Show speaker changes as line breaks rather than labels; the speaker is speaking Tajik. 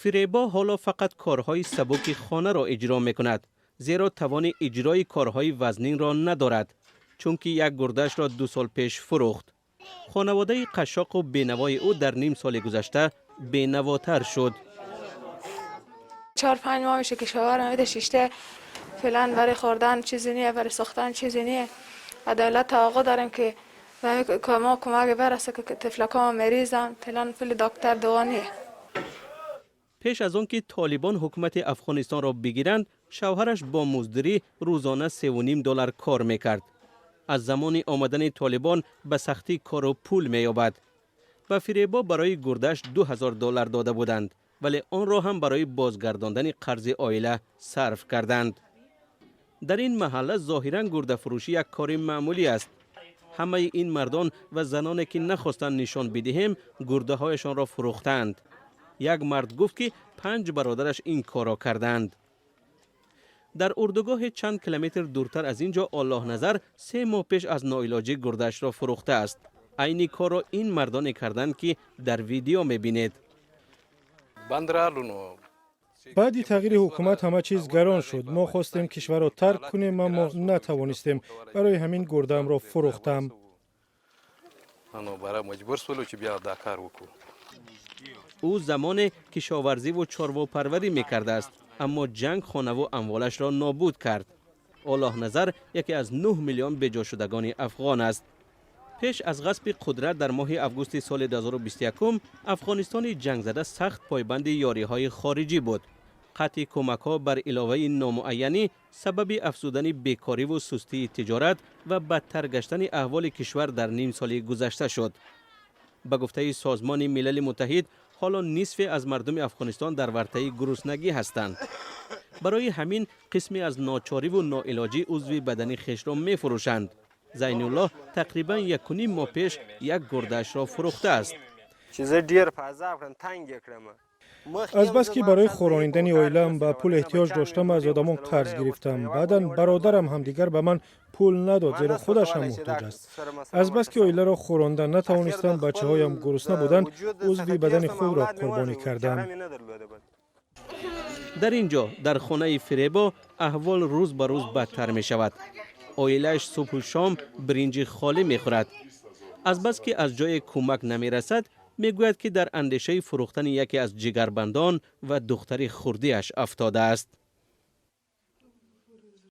Фиребо ҳоло фақат корҳои сабуки хонаро иҷро мекунад, зеро тавони иҷрои корҳои вазнинро надорад, чунки як гурдаашро 2 сол пеш фурӯхт. Хонаводаи қашшоқу бенавои ӯ дар ним соли гузашта бенавотар шуд.
4-5 ماه میشه که شوهرم ایده شیشته. فعلا برای خوردن چیزی نیه، برای ساختن چیزی نیه و دولت توقع داریم که به ما کمک برسه که طفلکا مریضن. فعلا پول دکتر، دوا نیه.
Пеш аз он ки Толибон ҳукумати Афғонистонро бигиранд, шавҳараш бо муздирӣ рӯзона 3,5 доллар кор мекард. Аз замони омадани Толибон ба сахтӣ кору пул меёбад. Ба Фиребо барои гурдаш 2000 доллар дода буданд, вале онро ҳам барои бозгардондани қарзи оила сарф карданд. Дар ин маҳалла зоҳиран гурдафурӯшӣ як кори маъмулӣ аст. Ҳамаи ин мардон ва заноне, ки нахостанд нишон бидиҳем, гурдаҳояшонро фурӯхтаанд. Як мард гуфт, ки панҷ бародараш ин корро кардаанд. Дар урдугоҳи чанд километр дуртар аз ин ҷо Оллоҳназар 3 моҳ пеш аз ноилоҷӣ гурдаашро фурӯхтааст. Айни корро ин мардоне карданд, ки дар видео мебинед.
Баъди тағйири ҳукумат ҳама чиз гарон шуд. Мо хостем кишварро тарк кунем, аммо натавонистем. Барои ҳамин гурдаамро фурӯхтам.
مجبور شولو چې بیا دا کار وکړو.
Ӯ замоне кишоварзиву чорвопарварӣ мекардааст, аммо ҷанг хонаву амволашро нобуд кард. Оллоҳназар яке аз 9 миллион беҷошудагони афғон аст. Пеш аз ғасби қудрат дар моҳи августи соли 2021, Афғонистони ҷангзада сахт пойбанди ёриҳои хориҷӣ буд. Қатъи кӯмакҳо бар иловаи номуайянӣ сабаби афзудани бекориву сустии тиҷорат ва бадтар гаштани аҳволи кишвар дар ним соли гузашта шуд. Ба гуфтаи Созмони Милали Муттаҳид, ҳоло нисфе аз мардуми Афғонистон дар вартаи гуруснагӣ ҳастанд. Барои ҳамин қисме аз ночориву ноилоҷӣ узви бадани хешро мефурӯшанд. Зайнуллоҳ тақрибан 1,5 моҳ пеш як гурдаашро фурӯхтааст.
چې زه ډیر په عذاب کړم، تنګ یې کړم.
Азбаски барои хӯронидани оилаам ба пул эҳтиёҷ доштам, аз одамон қарз гирифтам. Баъдан бародарам ҳам дигар ба ман пул надод, зеро худаш ҳам муҳтоҷ аст. Азбаски оиларо хӯронда натавонистам, бачаҳоям гурусна буданд, узви бадани худро қурбонӣ кардам.
Дар ин ҷо, дар хонаи Фиребо, аҳвол рӯз ба рӯз бадтар мешавад. Оилааш субҳу шом биринҷи холӣ мехӯрад. Азбаски аз ҷое кӯмак намерасад, мегӯяд, ки дар андешаи фурӯхтани яке аз ҷигарбандон ва духтари хурдиаш афтодааст.